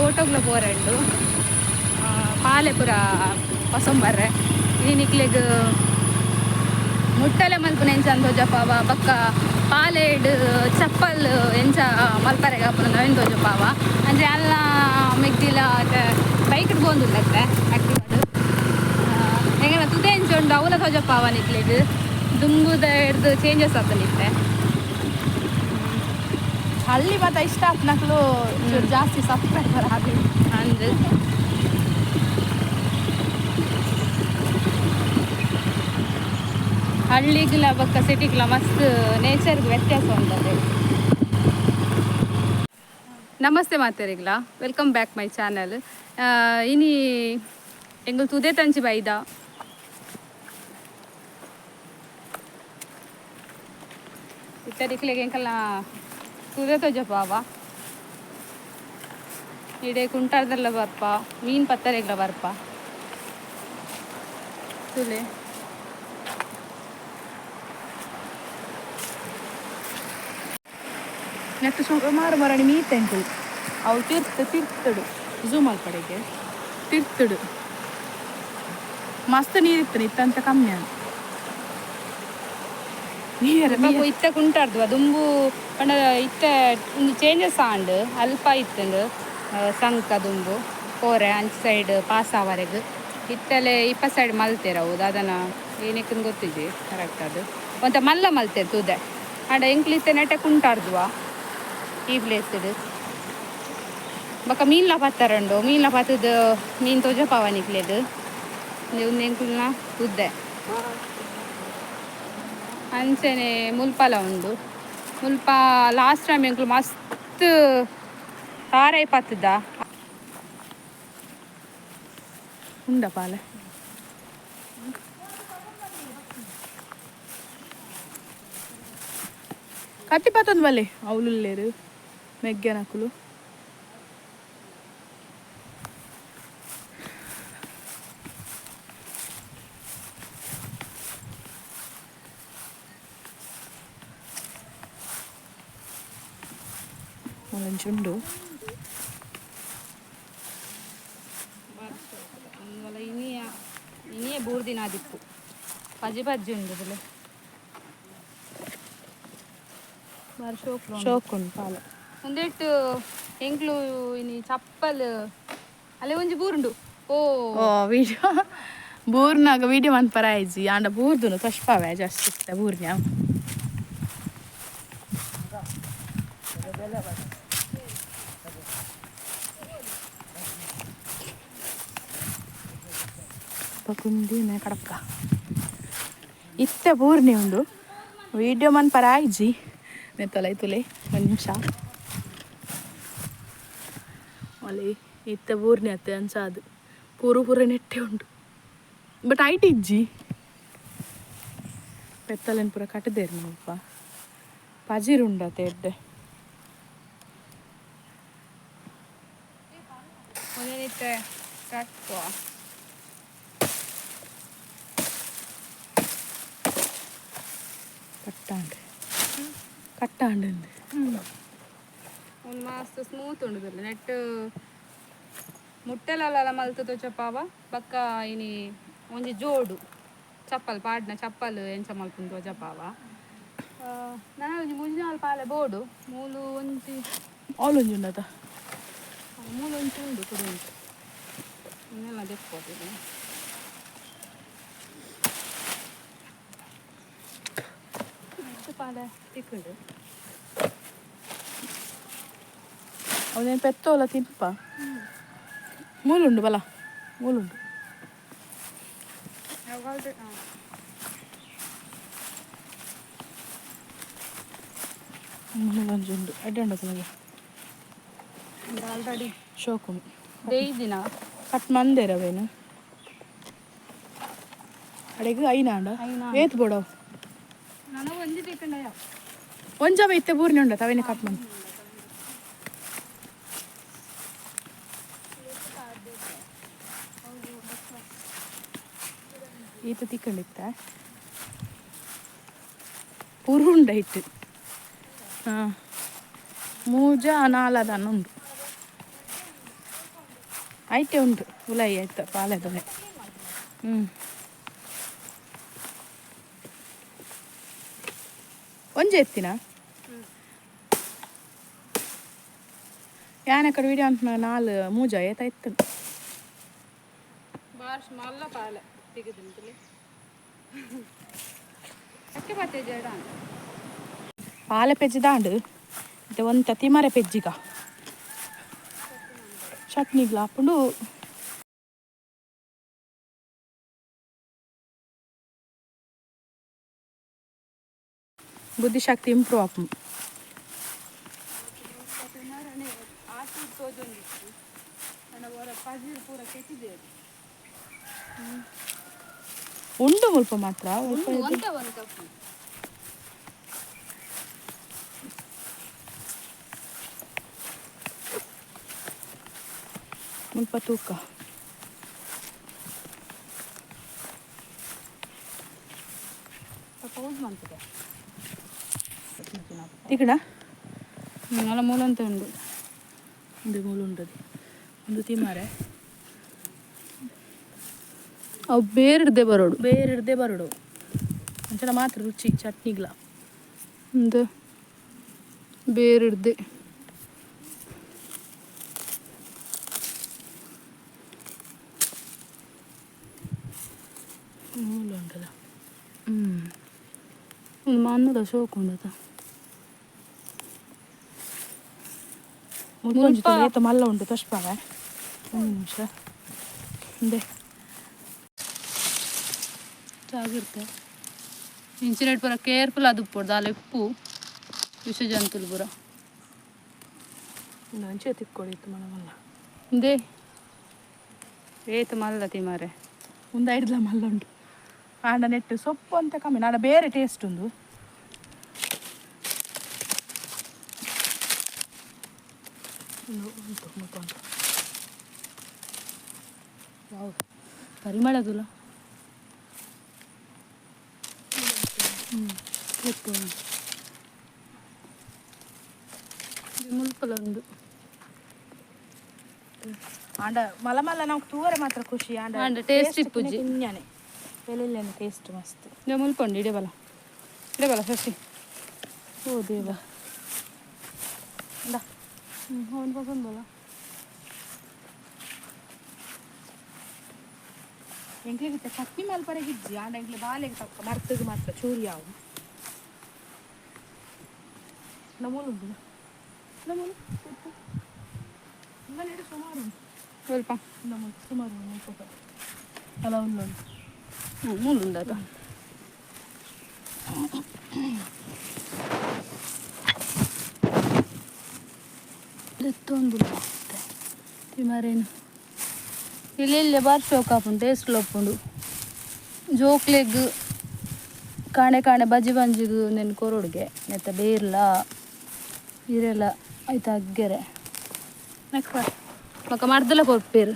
ತೋಟಗ್ಲ ಪೋರೆಂಡು ಪಾಲೆ ಪೂರ ಪಸೊಂಬರ್ರೆ. ಇನಿ ನಿಕ್ಲೆಗ್ ಮುಟ್ಟಲೆ ಮಲ್ಪುನ ಎಂಚ ಅಂತ ತೋಜಪಾವ, ಬೊಕ್ಕ ಪಾಲೆಡ್ ಚಪ್ಪಲ್ ಎಂಚ ಮಲ್ಪರೆಗ್ ಆಪುನ ಅವೆನ್ ತೋಜಪಾವ. ಅಂಚೆ ಅಲ್ಲ ಮೆಗ್ದಿಲ ಬೈಕ್ ಪೋಂದುಲ್ಲತ್ತೆ ಆಕ್ಟಿವಾಡ್. ಎಂಗನ ತುದೆ ಎಂಚ ಉಂಡು ಅವುಲ ತೋಜಪಾವ ನಿಕ್ಲೆಗ್. ದುಂಬುದ ಹಿಡ್ದು ಚೇಂಜಸ್ ಆತಂದಿತ್ತೆ. ಹಳ್ಳಿ ಮಾತ ಇಷ್ಟ ಆತ್ನಕ್ಲು ಜಾಸ್ತಿ ಸಬ್ಸ್ಕ್ರೈಬರ್ ಆಗಿ ಅಂದ್ ಹಳ್ಳಿಗ್ಲ ಬೊಕ್ಕ ಸಿಟಿಗ್ಲ ಮಸ್ತ್ ನೇಚರ್ಗ್ ವ್ಯತ್ಯಾಸ ಉಂಡದೆ. Namaste ಮಾತೆರಿಗ್ಲ, welcome back my channel. ಇನಿ ಎಂಗುಲ್ ತುದೆ ತಂಚಿ ಬೈದ. ಇತ್ತರಿಕ್ಲೆಗ್ ಎಂಕಲ್ನ ತುದೆ ತೋಜಪಾವ. ಇಡೆ ಕುಂಟಾರ್ದೆಲ್ಲ ಬರ್ಪ, ಮೀನ್ ಪತ್ತರೆಗ್ಲ ಬರ್ಪ. ತುಲೆ ನೆಟ್ಟು ಸುಮಾರು ಮರಣಿ ಮೀತೆಂಕುಲು ಅವು ತಿರ್ತು ತಿರ್ತಡು ಝೂಮ್ ಮಲ್ಪಡೆಗೆ ತಿರ್ತಡು ಮಸ್ತ್ ನೀರಿತ್ತು ಇತ್ತಂತ ಕಮ್ಮಿ ಅಂತ ನೀರ. ಬೊಕ ಇತ್ತೆ ಕುಂಟಾರ್ದುವ ದುಂಬು ಪಂಡ ಇತ್ತೆ ಒಂದು ಚೇಂಜಸ್ ಆಂಡ್. ಅಲ್ಪ ಇತ್ತುಂಡು ಸಂಕ ದುಂಬು ಪೋರೆ ಅಂಚ ಸೈಡ್ ಪಾಸ್ ಆವರೆಗ್. ಇತ್ತಲೆ ಇಪ್ಪ ಸೈಡ್ ಮಲ್ತೇರ್ ಅವು ದಾದನ ಏನಕ್ಕೆ ಗೊತ್ತಿಜಿ ಕರೆಕ್ಟ್. ಅದು ಒಂತ ಮಲ್ಲ ಮಲ್ತೇರ್ ತೂದೆ. ಆಂಡ ಎಂಕ್ಲು ಇತ್ತೆ ನೆಟೆ ಕುಂಟಾರ್ದುವ ಈ ಪ್ಲೇಸ್. ಬೊಕ ಮೀನ್ಲ ಪತ್ತರುಂಡು. ಮೀನ್ಲ ಪತ್ತದು ಮೀನ್ ತೋಜಪಾವ ನಿಕ್ಲೆಗ್. ಉಂದು ಎಂಕುಲ್ನ ತುದೆ. ಅಂಚನೆ ಮುಲ್ಪಲ ಉಂಡು. ಮುಲ್ಪ ಲಾಸ್ಟ್ ಟೈಮ್ ಎಂಕ್ಲು ಮಸ್ತ್ ತಾರೈ ಪತ್ತದ. ಉಂಡ ಪಾಲೆ. ಕತ್ತಿ ಪತ್ತೊಂದು ಬಲ್ಲೆ ಅವಲುಲ್ಲೇರು ಮೆಗ್ಗೆನಕುಲು. ಉಂಡು. ಇನಿಯ ಇನಿಯೇ ಬೂರ್ದಿನ ಆದಿಪ್ಪು. ಪಜಿ ಪಜ್ಜಿ ಉಂಡು ಬುಲೆ. ಬಾರಿ ಶೋಕ್. ಶೋಕ್ ಉಂಡು ಪಾಲೆ. ಉಂದೆಟ್ ಎಂಕ್ಲು ಇನಿ ಚಪ್ಪಲ್ ಅಲ್ಲೇ ಒಂಜಿ ಬೂರುಂಡು. ಓ. ಓ, ವಿಡಿಯೋ ಬೂರ್ನಾಗ ವಿಡಿಯೋ ಮನ್ಪರ ಆಯ್ಜಿ. ಆಂಡ ಬೂರ್ದುನು ತೋಷ್ಪಾವೆ ಜಾಸ್ತಿ ಇತ್ತ ಬೂರ್ನ್ಯ. ಕುಂಡಿ ಕಡಪ್ಕ ಇತ್ತೆ ಬೂರ್ನಿ ಉಂಡು. ವಿಡಿಯೋ ಮನ್ಪರ ಆಯ್ಜಿ. ನೆತ್ತೊಲ ಐತುಲೆ ಒಂದು ನಿಮಿಷ. ಅಲ್ಲಿ ಇತ್ತೆ ಬೂರ್ನಿ ಅತ್ತೆ ಅಂಚಾದು ಪೂರು ಪೂರ ನೆಟ್ಟೆ ಉಂಡು. ಬಟ್ ಐಟ್ ಇಜ್ಜಿ. ಪೆತ್ತಲೆನ್ ಪೂರ ಕಟ್ಟದೇರು ಮುಲ್ಪ. ಪಜಿರ್ ಉಂಡತೆ ಎಡ್ಡೆ. ಒಂದೇನಿತ್ತೆ ಕಟ್ಪುವ. ಕಟ್ಟಾಂಡ್ ಕಟ್ಟಾಂಡ್. ಒಂದು ಮಸ್ತ್ ಸ್ಮೂತ್ ಉಂಡು. ನೆಟ್ ಮುಟ್ಟೆಲಲ್ಲ ಮಲ್ತ್ ತೋಚಪಾವ. ಬೊಕ್ಕ ಇನಿ ಒಂಜಿ ಜೋಡು ಚಪ್ಪಲ್ ಪಾಡ್ನ ಚಪ್ಪಲ್ ಎಂಚ ಮಲ್ಪುಂಡು ತೋಜಪಾವ. ನನ ಒಂಜಿ ಮೂಜಿ ನಾಲ್ ಪಾಲೆ ಬೋಡು. ಮೂಲು ಒಂಜಿ ಆಲ್ ಒಂಜಿ ಉಂಡತ. ಮೂಲು ಒಂಜಿ ಉಂಡು ಕುಡು ಉಂಟು. ಇನ್ನೆಲ್ಲ ದೆಕ್ಕೋತಿದೆ. ಪಾಲೆ ತಿಕ್ಕುಂಡು. ಅವನೇನು ಪೆತ್ತೋಲ ತಿನ್ಪ. ಮೂಲುಂಡು ಬಲ ಮೂಲುಂಡು. ಮೂಲೊಂಜಿ ಉಂಡು. ಎಡ್ಡೆ ಉಂಡು ತಮಗೆ. ಆಲ್ರೆಡಿ ಶೋಕುಂಡು. ದೇಯ್ದಿನ. ಕಟ್ ಮಂದೇರ ಅವೇನು ಅಡೆಗ್ ಐನಾಂಡ. ಐನಾಂಡ. ಏತ್ ಬೋಡವು. ನಾನು ಒಂಜಿ ತಿಕ್ಕಂಡಯ. ಒಂಜವ ಇತ್ತೆ ಬೂರ್ನಿ ಉಂಡತ ಅವೇನೆ ಕಟ್ ಮಂದ್. ಈತ ತಿಕ್ಕಂಡಿತ್ತ ಪುರುಂಡ ಇಟ್ಟು. ಹಾಂ, ಮೂಜ ನಾಲದನ್ನ ಉಂಡು. ಐಟೆ ಉಂಟು ಉಲಾಯಿ ಆಯ್ತು ಪಾಲೆದೊಳೆ. ಹ್ಞೂ ಒಂಜಿ ಎತ್ತಿನ ಯಾನ ಕಡೆ ವಿಡಿಯೋ ಅಂತ ನಾಲ್ ಮೂಜ ಏತ ಇತ್ತು. ಬಾರ್ಷ್ ಮಲ್ಲ ಪಾಲೆ ತೆಗೆದು ಅಕ್ಕೆ ಬಾತೆ ಜಡ. ಪಾಲೆ ಪೆಜ್ಜಿ ದಾಂಡು ಇದು ಒಂತ ತಿಮರೆ ಪೆಜ್ಜಿಗ ಚಟ್ನಿಗ್ಲ ಹಾಕೊಂಡು. ಬುದ್ಧಿಶಕ್ತಿ ಇಂಪ್ರೂವ್ ಆಪುಂಡು. ಉಂಡು ಮುಲ್ಪ ಮಾತ್ರ. ಒಂತ ಒಂತ. ಮುಲ್ಪ ತೂಕ. ಪೌಸ್ ಮಂತದೆ. ತಿಕಡ. ಅಲ್ಲ, ಮೂಲಂತ ಉಂಡು. ಒಂದು ಮೂಲು ಉಂಡದು, ಒಂದು ತಿಮಾರೆ. ಅವು ಬೇರೆ ಬರೋಡು. ಬೇರೆ ಹಿಡ್ದೆ ಬರೋಡು. ಅಂಚನ ಮಾತ್ರ ರುಚಿ ಚಟ್ನಿಗ್ಲ. ಒಂದು ಬೇರೆ ಹಿಡ್ದೆ. ಮೂಲು ಉಂಡದ. ಹ್ಞೂ, ಒಂದು ಮನ್ನದ ಶೋಕ್ ಉಂಡತ. ಮುಲ್ಪ ಏತ ಮಲ್ಲ ಉಂಟು ತೋಷ್ಪಾಗ. ಒಂದು ನಿಮಿಷ ಹಿಂದೆ. ಜಾಗಿರ್ತೆ ಇಂಚಿನೆಟ್ ಪೂರ ಕೇರ್ಫುಲ್ ಅದು ಪೋಡು ದಾಲ ಇಪ್ಪು ವಿಷ ಜಂತುಲು ಪೂರ. ಅಂಚೆ ತಿಕ್ಕೊಡಿ ಇತ್ತು ಮಲ್ಲ. ಇಂದೇ ಏತ್ ಮಲ್ಲ ತಿಮಾರೆ. ಒಂದು ಐಡ್ಲ ಮಲ್ಲ ಉಂಟು. ಆಂಡ ನೆಟ್ಟು ಸೊಪ್ಪು ಅಂತ ಕಮ್ಮಿ ನಾಡ, ಬೇರೆ ಟೇಸ್ಟ್ ಉಂದು. ಉಂಟು ಉಂಟು ಉಂಟು. ವಾವ್, ಪರಿಮಳಗುಲ. ಹ್ಞೂ, ಮುಲ್ಪಲ ಉಂಡು. ಆಂಡ ಮಲ ಮಲ್ಲ ನಾವು ತೂವರೆ ಮಾತ್ರ ಖುಷಿ ಆಂಡ. ಆಂಡ taste ಇಪ್ಪುಜಿ. ಕಿನ್ಯಾನೆ ಬೆಲೆಲ್ಲೇನೆ ಟೇಸ್ಟ್ ಮಸ್ತ್. ಇದೆ ಮುಲ್ಪುಂಡು. ಇಡೇ ಬಲ, ಇಡೇ ಬಲ ಶಶಿ. ಓ ದೇವ. ಇಂದ. ಹ್ಞೂ, ಅವನು ಪಸಂದ್ ಬಲ. ಎಂಕ್ಲಿಗೆ ಚಟ್ನಿ ಮಲ್ಪರೆಗಿಜ್ಜಿ. ಆಂಡ ಎಂಕ್ಲೆ ಬಾಲೆಗೆ ತಕ್ಕ ಮರ್ತಗೆ ಮಾತ್ರ ಚೂರಿ ಯಾವು ನಮೂಲು ಉಂಟು ನಮೂಲು ಇಂಗಲೇಡು ಸುಮಾರು ಉಂಟು. ಸ್ವಲ್ಪ. ನಮೂಲು ಸುಮಾರು ಉಂಟು. ಅಲ್ಲ, ಉಂಟು. ಹ್ಞೂ, ಮೂಲು ಉಂಡಾತ. ಎತ್ತೊಂದು ತಿಮಾರೇನು ಇಲ್ಲ ಇಲ್ಲ ಬಾರ್ ಶೋಕ್ ಆಪುಂಡು, ಟೇಸ್ಟ್ ಲೋಪುಂಡು. ಜೋಕ್ಲೆಗ್ ಕಾಣೆ ಕಾಣೆ ಬಜ್ಜಿ ಬಂಜಿಗ್ ನೆನ್ ಕೊರೊಡುಗೆ. ನೆತ್ತ ಬೇರ್ಲ ಇರೆಲ್ಲ ಆಯ್ತು ಅಗ್ಗೆರೆ. ಮಕ್ಕ ಮರ್ದಲ ಕೊರ್ಪೇರು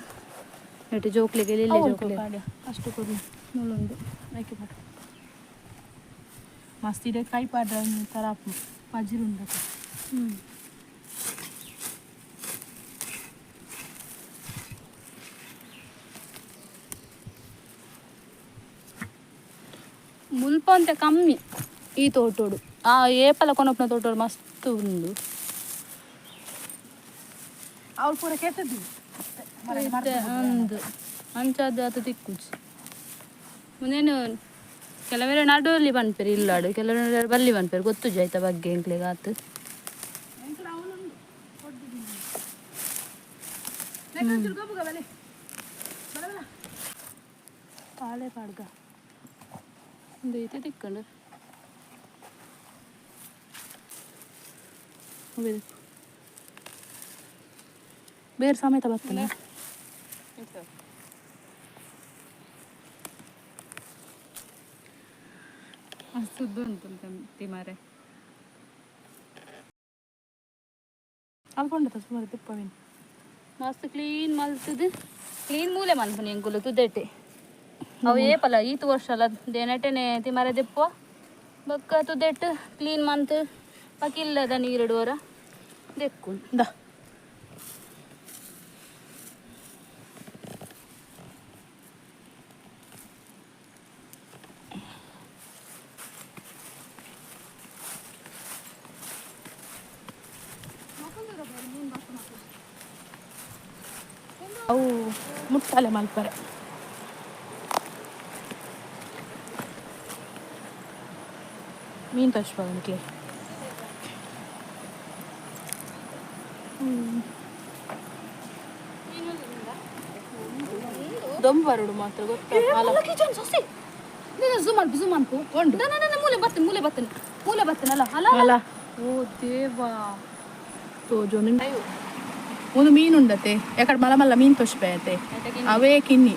ನೆಟ್ಟು ಜೋಕ್ಲೆಗ್ ಇಲ್ಲ ಜೋಕ್ಲೆಗ್. ಅಷ್ಟು ಕೊಡಿ. ಮೂಲುಂಡು. ಆಯ್ಕೆ ಪಾಡು ಮಸ್ತ್ ಇದೆ. ಕೈ ಪಾಡ್ರ ಥರ ಪಜಿರು ಉಂಡತ. ಹ್ಞೂ. ಮುಲ್ಪ ಅಂತ ಕಮ್ಮಿ ಈ ತೋಟೋಡು. ಆ ಏಪಲ ಕೊನೊಪ್ಪನ ತೋಟೋಡು ಮಸ್ತ್ ಉಂಡು. ಅವ್ರು ಪೂರ ಕೆತ್ತದ್ದು. ಇತ್ತೆ ಅಂದು ಅಂಚಾದ ಆತ ತಿಕ್ಕುಜಿ. ಮುಂದೇನು ಕೆಲವೆಲ್ಲ ನಡುವಲ್ಲಿ ಪನ್ಪೆರ್ ಇಲ್ಲಾಡು, ಕೆಲವರು ಬಲ್ಲಿ ಪನ್ಪೆರ್. ಗೊತ್ತುಜಿ ಆಯ್ತ ಬಗ್ಗೆ ಎಂಕ್ಲೆಗ್ ಆತು. ಪಾಲೆ ಪಾಡ್ಗ ಒಂದು ಐತೆ ತಿಕ್ಕಂಡು. ಬೇರೆ ಸಮೇತ ಬರ್ತದೆ. ಸುದ್ದು ಉಂಟು ತಿಮಾರೆ. ಅಲ್ಪುಂಡತ ಸುಮಾರು ತಿಪ್ಪವಿನ. ಮಸ್ತ್ ಕ್ಲೀನ್ ಮಲ್ತದು, ಕ್ಲೀನ್ ಮೂಲೆ ಮನ್ಪುನಿ ಎಂಕುಲು ತುದೆಟೆ. ಅವು ಏಪಲ ಈತ್ ವರ್ಷ ಅಲ್ಲ ದೇನಟೆನೆ ತಿಮಾರೆ ದೆಪ್ಪುವ. ಬೊಕ್ಕ ತುದೆಟ್ ಕ್ಲೀನ್ ಮಂತ್ ಬೊಕ್ಕ ಇಲ್ಲದ ನೀರಿಡುವರ ದೆಕ್ಕು. ದಾ. ಅವು ಮುಟ್ಟಾಲೆ ಮಲ್ಪರೆ. ಮೀನು ತೋಚ್ಪಾಗ ನಿಕ್ಲೆ. ದೊಂಬು ಬರೋಡು ಮಾತ್ರ ಗೊತ್ತಾ ಅಲ್ಲ. ಝೂಮ್ ಅನ್ಪು, ಝೂಮ್ ಅನ್ಪು. ಉಂಡು. ನನ್ನ ಮೂಲೆ ಬರ್ತೇನೆ, ಮೂಲೆ ಬರ್ತೇನೆ, ಮೂಲೆ ಬರ್ತೇನೆ ಅಲ್ಲ ಅಲ್ಲ. ಅಲ್ಲ. ಓ ದೇವಾ. ತೋಜೊಂದು ಒಂದು ಮೀನು ಉಂಡತೆ. ಯಾಕಡೆ ಮಲ್ಲ ಮಲ್ಲ ಮೀನು ತೋಚ್ಪೆ ಅವೇ ಕಿನ್ನಿ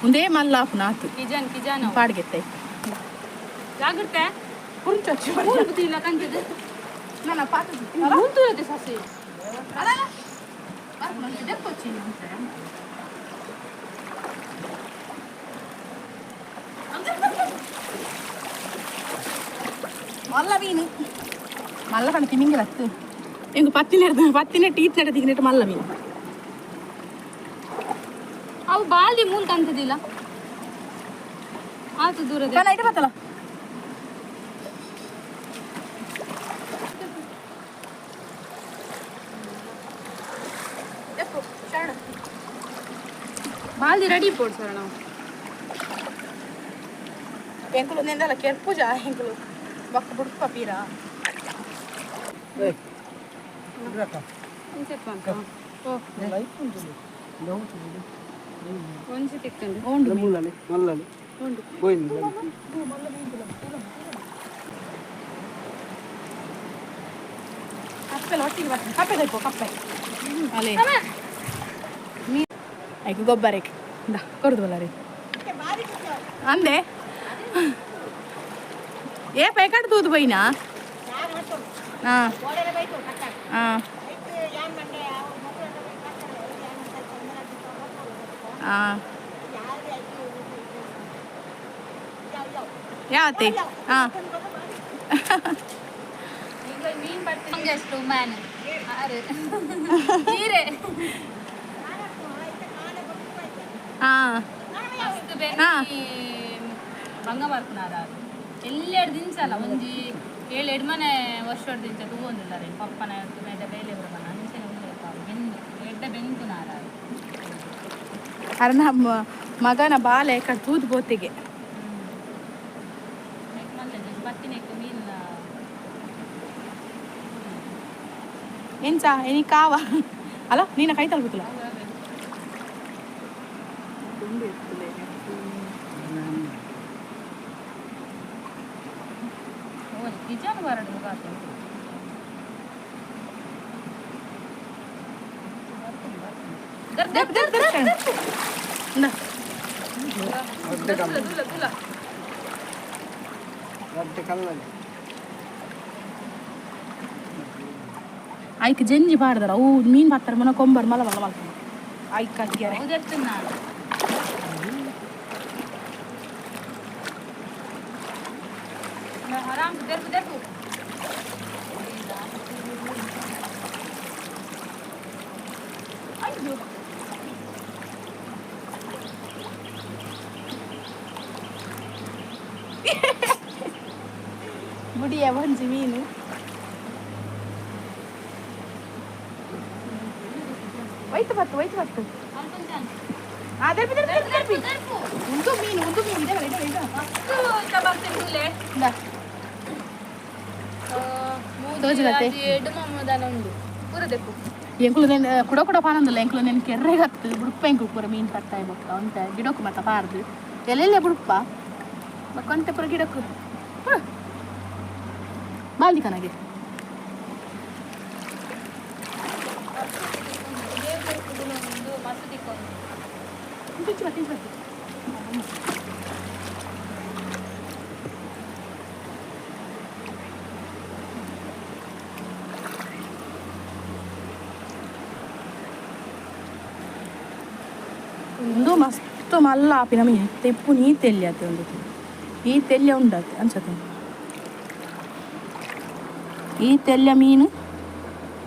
ಒಂದೇ ಮಲ್ಲ ಆಪುನ ಆತು. ಕಿಜಾನ್ ಕಿಜಾನ್. ಪಾಡ್ಗೆತ್ತೆ. ಜಾಗ್ರತೆ. ಪುಂಚೊಚ್ಚು. ಮೂರು ಬುದ್ಧಿ ಇಲ್ಲ ಕಂತದೆ. ನನ್ನ ಪಾತ್ರ. ಮುಂತುರತೆ ಸಸಿ. ಅಲ್ಲ. ಮಲ್ಲ ಮೀನು ಮಲ್ಲ ಕಣ ತಿಮಿಂಗಿಲ ಅತ್ತು. ಎಂಗು ಪತ್ತಿನ ಪತ್ತಿನ ಟೀತ್ ನಡ ತಿಂಗಿಟ್ಟು ಮಲ್ಲ ಮೀನು. ಅವು ಬಾಲ್ದಿ ಮೂಲ್ ಕಾಣ್ತದಿಲ್ಲ ಆತು ದೂರದ. ಕಣ ಇಟ್ಟು ಬತ್ತಲ್ಲ. ಬಾಲ್ದಿ ರೆಡಿ ಪೋಡ್ ಸರ್ ನಾವು. ಎಂಕುಲು ನಿಂದಲ್ಲ ಕೆರ್ಪುಜ ಎಂಕುಲು ಬೊಕ್ಕ ಬುಡ್ಪ ಪೀರ. ಓ ಒಂಜಿ ತಿಕ್ಕಂಡು. ಉಂಡು. ಮಲ್ಲಲೆ ಮಲ್ಲಲೆ. ಉಂಡು. ಗೋವಿಂದ. ಕಪ್ಪೆ ಒಟ್ಟಿಗೆ ಬರ್ತದೆ. ಕಪ್ಪೆ ತೈಪೋ ಕಪ್ಪೆ ಅಲೆ ಐಕು ಗೊಬ್ಬರಕ್ಕೆ ಇಂದ ಕೊರ್ದು ಬಲ್ಲ ರೀ ಅಂದೆ. ಏ ಪೈಕಾಟ್ ತೂದು ಬೈನಾ. ಹಾಂ ಹಾಂ ಹಾಂ ಯಾವತ್ತೆ ಹಾಂ. ಈಗ ಮೀನ್ ಬರ್ತದೆ ಅಷ್ಟು ಮ್ಯಾನ್ ಆರು ಹೀರೆ. ಹಾಂ. ಮಸ್ತ್ ಬೆನ್ನಿ ಬಂಗ ಬರ್ಪುನಾರ ಎಲ್ಲೆರಡು ದಿನಸಲ್ಲ ಒಂಜಿ ಏಳು ಎಡ್ಮನೆ ವರ್ಷ ದಿಂಚ ತೂವೊಂದುಲ್ಲಾರೆ ಪಪ್ಪನ ಮೇಡ ಬೇಲೆ ಬರಬನ ಅಂಚನೆ ಉಂದೆಪ್ಪ ಬೆನ್ನು ಎಡ್ಡೆ ಬೆನ್ಪುನಾರ. ಅರ ನಮ್ಮ ಮಗನ ಬಾಲೆ ಕಡೆ ತೂದು ಬೋತಿಗೆ. ಬತ್ತಿನೆಕ್ಕು ಮೀನ್. ಎಂಚ ಎನಿ ಕಾವ ಅಲ್ಲ ನೀನ ಕೈ ತಲುಪುತ್ತಲ್ಲ. ನಿಜಾನು ಬರಡು ಮುಗಾತ. There there there ಇಂದ. ದೊಡ್ಡ ಕಲ್ಲ, ದೊಡ್ಡ ಕಲ್ಲಲ್ಲಿ. ಐಕ್ ಜೆಂಜಿ ಪಾಡ್ದಾರ. ಅವು ಮೀನ್ ಪಾಡ್ತಾರೆ ಮುನ ಕೊಂಬರ್ ಮಲ್ಲ ಮಲ್ಲ ಮಲ್ಲ ಐಕ್ ಅಕ್ಕಿಯಾರೆ. ಹೌದತ್ತು ನಾನು. ಆರಾಮ್ ದೆರ್ಪು ದೆರ್ಪು. ಅಯ್ಯೋ. ಬುಡಿಯ ಒಂಜಿ ಮೀನು ಒಯ್ತು ಬತ್ತು, ಒಯ್ತು ಬತ್ತು. ಆ ದರ್ಪಿ ದರ್ಪಿ ದರ್ಪಿ ದೆರ್ಪು. ಒಂದು ಮೀನು, ಒಂದು ಮೀನು ಇದೆ ಇದೆ ಇದೆ. ಮಸ್ತ್ ಬರ್ತೇನೆ ಕೂಲೆ. ಇಂದ. ತೋಜುಲತೆ. ಎಡ್ಡು ಉಂಡು ಪೂರ ದೆಪ್ಪು. ಎಂಕುಲು ನೆನ್ ಕುಡ ಕುಡ ಪಾನಂದಲ್ಲ. ಎಂಕುಲು ನೆನ್ ಕೆರ್ರೆಗತ್ತು ಬುಡುಪ. ಎಂಕುಲು ಪೂರ ಮೀನು ಪತ್ತಾಯಿ ಬೊಕ್ಕ ಉಂಟ ಗಿಡಕ್ಕು ಮತ್ತ ಪಾರ್ದು ಎಲ್ಲೆಲ್ಲ ಬುಡುಪ ಬೊಕ್ಕ ಒಂತೆ ಪೂರ ಗಿಡಕ್ಕು ಬಾಲ್ದಿ ಕನಗೆ. ಮಸ್ತ್ ತಿಕ್ಕೊಂಡು. ತಿಂಚು ಬಾ, ತಿಂಚು ಬಾ. ಒಂದು ಮಸ್ತ್ ಮಲ್ಲ ಆಪಿನ ಮೀನು ತೆಪ್ಪು ನೀ ತೆಲ್ಯತೆ ಒಂದು ಈ ತೆಲ್ಯ ಉಂಡತೆ ಅನ್ಸತ್ತೆ. ಈ ತೆಲ್ಯ ಮೀನು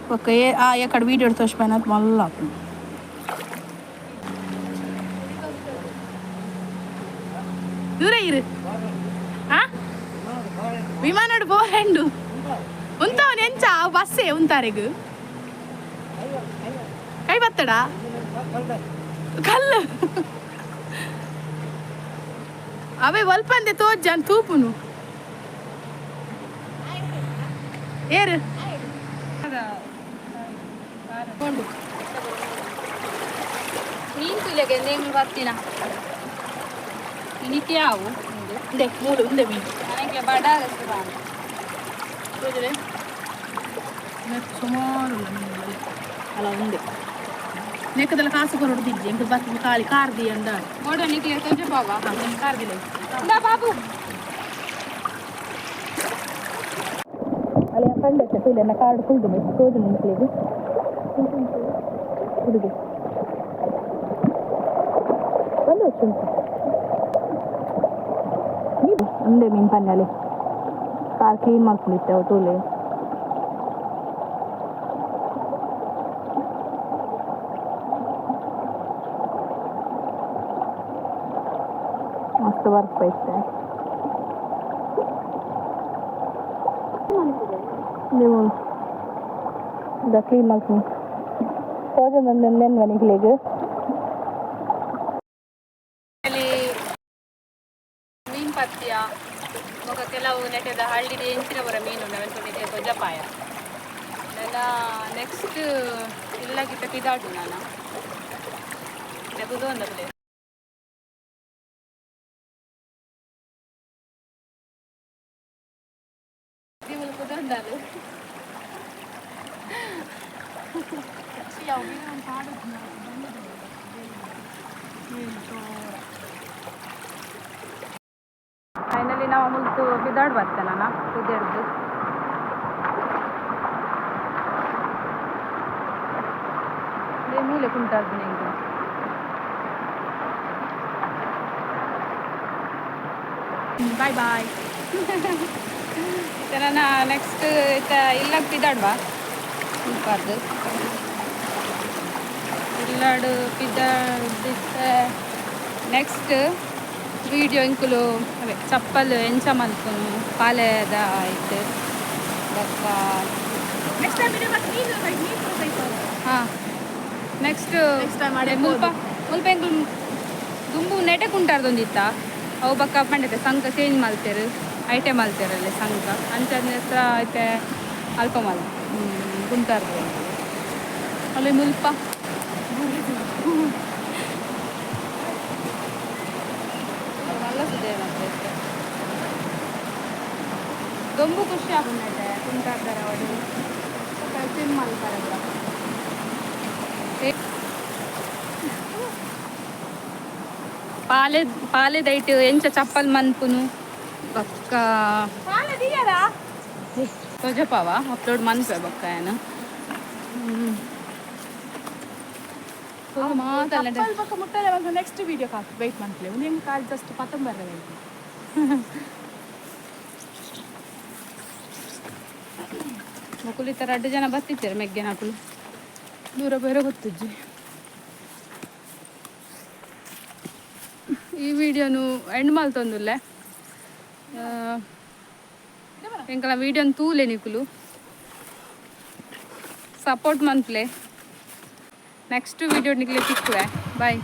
ಬೊಕ್ಕ ಏ ಆ ಎಕಡೆ ವೀಡಿಯೋ ತೋರಿಸ್ಬಾನ ಮಲ್ಲ ಆಪುಂಡು. ದೂರ ಇರು. ಆ ವಿಮಾನಡ್ ಪೋರೆಂಡು ಉಂತವನ್ ಎಂಚ ಬಸ್ಸೇ ಉಂತಾರೆಗ್ ಕೈ ಬತ್ತಡ. ಕಲ್ಲು ಅವೇ ಒಲ್ಪಂದೆ ತೋಜ್ಜಾನ್ ತೂಪುನು ಏರು ಮೀನು ತುಲೆಗೆ ಎಂದೇಂಗ್ಲು ಬರ್ತೀನ ಇನಿಕೆ ಆವು ಉಂಡೆ ಮೂಲು ಉಂಡೆ ಮೀನು ನನಗೆ ಬಡ ತೋಜಲೆ ಸುಮಾರು ಅಲ್ಲ ಉಂಡೆ ನೆಕ್ಕದೆಲ್ಲ ಕಾಸು ಕೊರಡು ದಿಜ್ಜಿ ಎಂಕ್ ಬತ್ತಿ ಖಾಲಿ ಕಾರ್ದಿ ಅಂದ ಬೋಡ ನಿಕ್ಲೆ ತೋಜ ಬಾಬಾ ಕಾರ್ದಿಲ್ಲ ಇಂದಾ ಬಾಬು ಅಲ್ಲಿ ಪಂಡಕ್ಕೆ ತೂಲೆ ಕಾರ್ಡ್ ಕುಲ್ದು ತೋಜು ನಿಂಕ್ಲೆಗ್ ಹುಡುಗಿ ಬಂದು ಉಂಟು ಉಂಡೆ ಮೀನು ಪನ್ಯಾಲೆ ಕಾರ್ ಕ್ಲೀನ್ ಮಾಡ್ಕೊಂಡಿತ್ತೆ ಅವು ತೂಲೆ ಮಸ್ತ್ ಬರ್ಪ ಇತ್ತೆ ನೀವು the clean ಮಾಡ್ತೀನಿ ತೋಜೊಂದು ನೆನ್ವ ನಿಕ್ಲೆಗ್ ಅಲ್ಲಿ ಮೀನು ಪತ್ತಿಯ ಬೊಕ ಕೆಲವು ನೆಟೆದ ಹಳ್ಳಿದ ಎಂಚಿನ ಬರ ಮೀನು ಉಂಡು ತೊಜಪಾಯ ನೆಲ ನೆಕ್ಸ್ಟ್ ಇಲ್ಲಗಿತ್ತ ಪಿದಾಟು ನಾನು ನೆಗುದು ಒಂದಪ್ಲೆ ಕುದೊಂದಾಲು ಫೈನಲಿ ನಾವು ಮುಲ್ತು ಬಿದಾಡ್ ಬರ್ತೇನೆ ನಾನು ಕುದೆಡ್ದು ಮೂಲೆ ಕುಂಟಾರ್ದು ನಿಂಗೆ. Boy boy. ಇತ್ತ ನೆಕ್ಸ್ಟ್ ಇತ್ತ ಇಲ್ಲಾಗ ಪಿದಾಡ್ವಾ ಮುಲ್ಪಾರ್ದು ಇಲ್ಲಾಡು ಪಿದಾಡ್ದಿತ್ತ ನೆಕ್ಸ್ಟ್ ವಿಡಿಯೋ ಇಂಕುಲು ಅವೇ ಚಪ್ಪಲ್ ಎಂಚ ಮಲ್ಪುನು ಪಾಲೆದ ಆಯ್ತು ಬೊಕ್ಕ next time video ಮತ್ತೆ ಮೀನು ಮೀನು ಹಾಂ next Next time ಅಡೆ ಮುಲ್ಪ ಮುಲ್ಪ ಎಂಕುಲು ದುಂಬು ನೆಟೆ ಕುಂಟಾರ್ದೊಂದಿತ್ತ ಅವು ಬೊಕ್ಕ ಪಂಡತೆ ಸಂಕ ಚೇಂಜ್ ಮಲ್ತೆರು ಐಟಮ್ ಮಲ್ತೆರಲ್ಲಿ ಸಂಕ ಅಂಚನೆ ಹತ್ರ ಐತೆ ಅಲ್ಪ ಮಲ್ ಕುಂಟಾರ್ದು ಅಲ್ಲಿ ಮುಲ್ಪ ಮಲ್ಲ ಸುದೆ ಮತ್ತೆ ದೊಂಬು ಖುಷಿ ಆಪುಂಡು ಕುಂಟಾರ್ದಾರ ಅವಡು ಸ್ವಿಮ್ ಮಲ್ಪರೆ ಪಾಲೆ ಪಾಲೆ ದೈಟ್ ಎಂಚ ಚಪ್ಪಲ್ ಮನ್ಪುನು ಬೊಕ್ಕ ತೊಜಪಾವ ಅಪ್ಲೋಡ್ ಮನ್ಪೆ ಬೊಕ್ಕ ಏನು ಮಾತಲ್ಲ ಚಪ್ಪಲ್ ಬೊಕ್ಕ ಮುಟ್ಟಲೆ ಒಂದು ನೆಕ್ಸ್ಟ್ ವಿಡಿಯೋ ಕಾತ್ ವೆಯ್ಟ್ ಮಾಡ್ತಲೆ ಒಂದು ಹೆಂಗೆ ಕಾಲು ಜಸ್ಟ್ ಪತ್ತಂಬರ್ರೆ ಮುಕುಲು ಈ ಥರ ಅಡ್ಡು ಜನ ಬತ್ತಿತ್ತಾರೆ ಮೆಗ್ಗೆನಕುಲು ದೂರ ಬೇರೆ ಗೊತ್ತುಜ್ಜಿ. ಈ ವಿಡಿಯೋನು ಎಂಡ್ ಮಲ್ತೊಂದುಲ್ಲೆ ಎಂಕಲ ವಿಡಿಯೋನ್ ತೂಲೆ ನಿಕುಲು ಸಪೋರ್ಟ್ ಮನ್ಪ್ಲೆ ನೆಕ್ಸ್ಟ್ ವಿಡಿಯೋ ನಿಕ್ಲೆ ತಿಕ್ಕುವೆ. ಬಾಯ್.